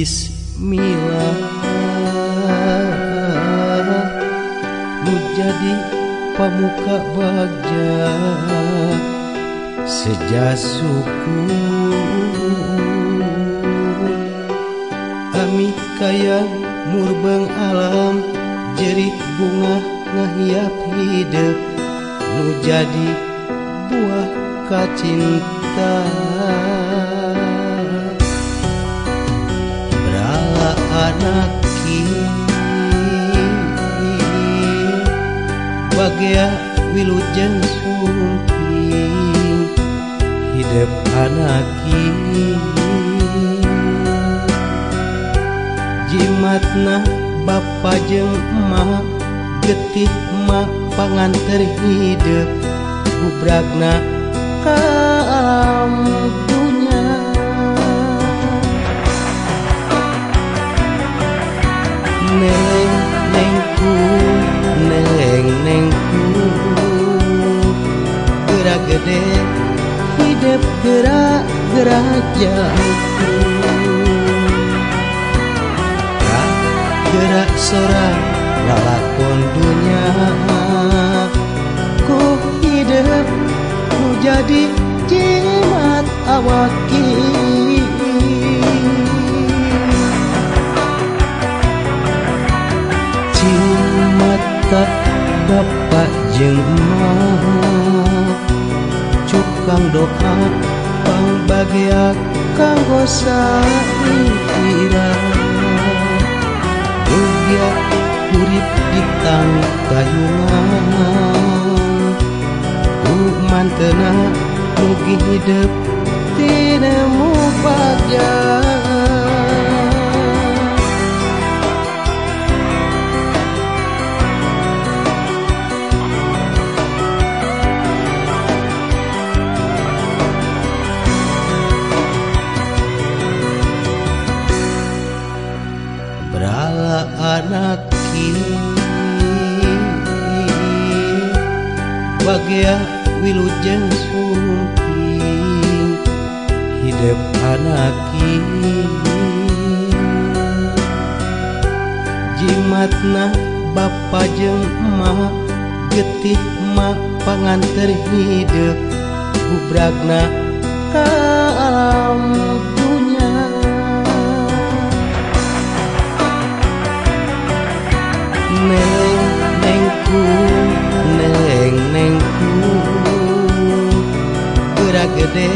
Bismillah nu jadi pamuka bagja seja suku ami kaya murbeng alam jerit bunga ngahiap hidup nu jadi buah kacinta. Berala anaki bagea wilujeng sumping hidup anaki jimatna bapa jeung emak getih emak panganter hidup gubragna ka alam dunya. Neng nengku neng nengku gerak gede hidup gerak gerak jangku gerak sorang lalakon dunya ku hidup nu jadi jimat awaki. Cimata bapak jeung emak cukang doa pangbagea kanggo saira. Dugia urip di tangtayungan ku mantena mugi hidup tinemu bagja. Berala anaki bagea wilujeng sumping hidup anaki jimatna bapa jeung emak getih emak panganter hidup gubragna ka alam dunya. Neng nengku neng nengku gerak gede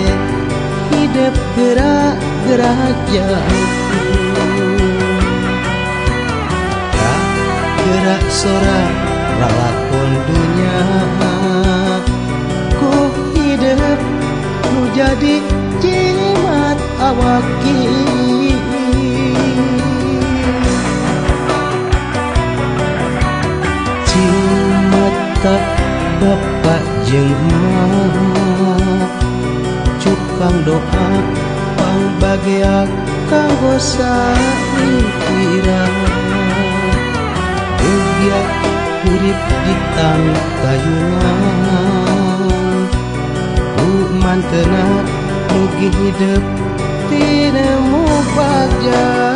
hidup gerak gerak jangku gerak sorang lalakon dunya ku hidup nu jadi jimat awaki. Cimata bapak jeung emak cukang doa pangbagea kanggo saira. Dugia urip di tangtayungan ku mantena mugi hidup tinemu bagja.